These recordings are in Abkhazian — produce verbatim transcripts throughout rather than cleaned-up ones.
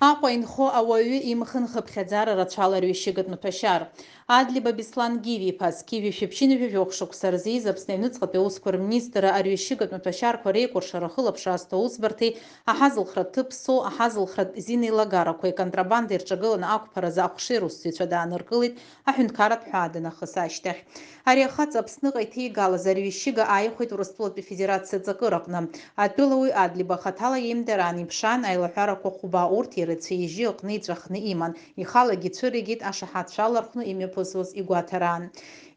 Аҟәа инхо ауаҩы имхын хыԥхьаӡара рацәала арҩышьыгатә маҭәашьар. Адлиба Беслан Гиви-иԥа, зқьи жәшәи ԥшьынҩажәи жәохә шықәса рзы ииз Аԥсны аҩныҵҟатәи аусқәа рминистрра арҩышьыгатә маҭәашьарқәа реикәыршара ахылаԥшра азҭо аусбарҭеи аҳазылхратә ҭыԥ ссоу аҳазылхратә зинеилагарақәеи аконтрабанда ирҿагыланы ақәԥаразы ахәшеи русзуҩцәа дааныркылеит, аҳәынҭқарратә ҳәаа данахыс ашьҭахь. Ари ахаҵа Аԥсныҟа иҭеигалаз арҩышьыга ааихәеит Урыстәылатәи Федерациа аҵакыраҟны. Атәылауаҩ Адлиба хаҭала иеимдараан иԥшаан аилаҳәарақәа хәба, урҭ ирацәаҩы ижьы аҟны иҵәахны иман, ихалагьы ицәыригеит ашаҳаҭцәа алархәны имҩаԥысуаз игәаҭараан.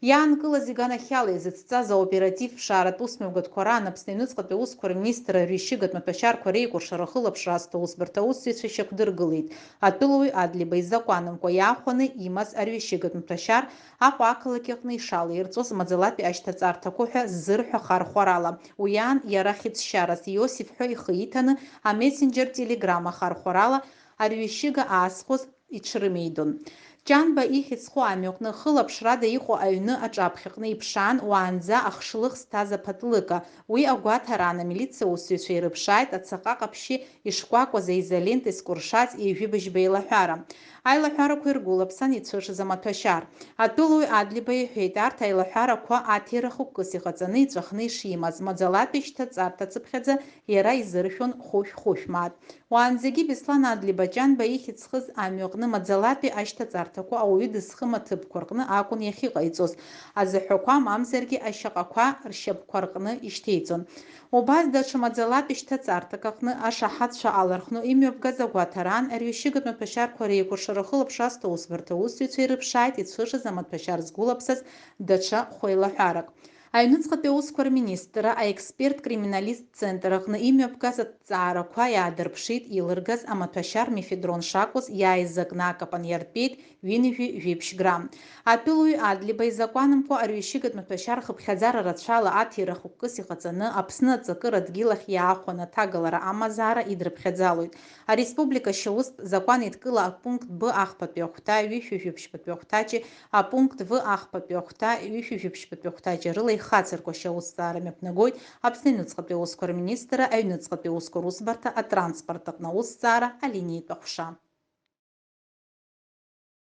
Иаанкылаз иганахьала изыцҵаз аоператив ԥшааратә усмҩаԥгатәқәа раан Аԥсны аҩныҵҟатәи аусқәа рминистрра арҩышьыгатә маҭәашьарқәа реикәыршара ахылаԥшра азҭо аусбарҭа аусзуҩцәа шьақәдыргылеит. Атәылауаҩ Адлиба изакәанымкәа иаахәаны имаз арҩышьыгатә маҭәашьар Аҟәа ақалақь аҟны ишалаирҵәоз маӡалатәи ашьҭаҵарҭақәа ҳәа ззырҳәо ахархәарала, уи аан иара хьыӡшьарас Иосиф ҳәа ихы иҭаны амессенџьер Telegram ахархәарала арҩышьыга аазхәоз иҽрымеидон. Ҷанба ихьӡ зху амҩаҟны хылаԥшрада иҟоу аҩны аҿаԥхьаҟны иԥшаан уаанӡа ахшлых зҭаз аԥатлыка, уи агәаҭараан амилициа усзуҩцәа ирыԥшааит ацаҟа ҟаԥшьы ишкәакәаз аизолент изкәыршаз ҩажәи быжьба еилаҳәара. Аилаҳәарақәа иргәылаԥсан ицәышыз амаҭәашьар. Атәылауаҩ Адлиба иҳәеит, арҭ аилаҳәарақәа аҭира хықәкыс иҟаҵаны иҵәахны ишимаз, маӡалатәи шьҭаҵарҭа цыԥхьаӡа иара изыршәон хәышә-хәышә мааҭ. Уаанӡагьы Беслан Адлиба Ҷанба ихьӡ зхыз амҩаҟны маӡалатәи ашьҭаҵарҭақәа ауаҩы дызхым аҭыԥқәа рҟны акәын иахьыҟаиҵоз, азыҳәақәа мамзаргьы ашьаҟақәа ршьапқәа рҟны ишьҭеиҵон. Убас даҽа маӡалатәи шьҭаҵарҭак аҟны ашаҳаҭцәа алархәны имҩаԥгаз агәаҭараан арҩышьыгатә маҭәашьарқәа реикәыршара ахылаԥшра азҭо аусбарҭа аусзуҩцәа ирыԥшааит ицәышыз амаҭәашьар згәылаԥсаз даҽа хәеилаҳәарак. Аҩныҵҟатәи аусқәа рминистрра аексперт-криминалисттә центр аҟны имҩаԥгаз аҭҵаарақәа иаадырԥшит илыргаз амаҭәашьар мефедрон шакәыз иааиз акнакапан иартәеит ҩынҩажәи жәиԥшь грамм. Атәылауаҩ Адлиба изакәанымкәа арҩышьыгатә маҭәашьар хыԥхьаӡара рацәала аҭира хықәкыс иҟаҵаны Аԥсны аҵакыра дгьылахь иаахәаны аҭагалара амазаара идрыԥхьаӡалоит. Ареспублика ашьаустә закәан еидкыла апункт Б ахԥатәи ахәҭа, ҩышәи жәиԥшьбатәи ахәҭаҷи апункт В ахԥатәи ахәҭа, ҩышәи жәиԥшьбатәи ахәҭаҷи рыла ихацырку ашьаусҭҵаара мҩаԥнагоит Аԥсны аҩныҵҟатәи аусқәа рминистрра аҩныҵҟатәи аусқәа русбарҭа атранспорт аҟны аусҭҵаара алиниатә аҟәша.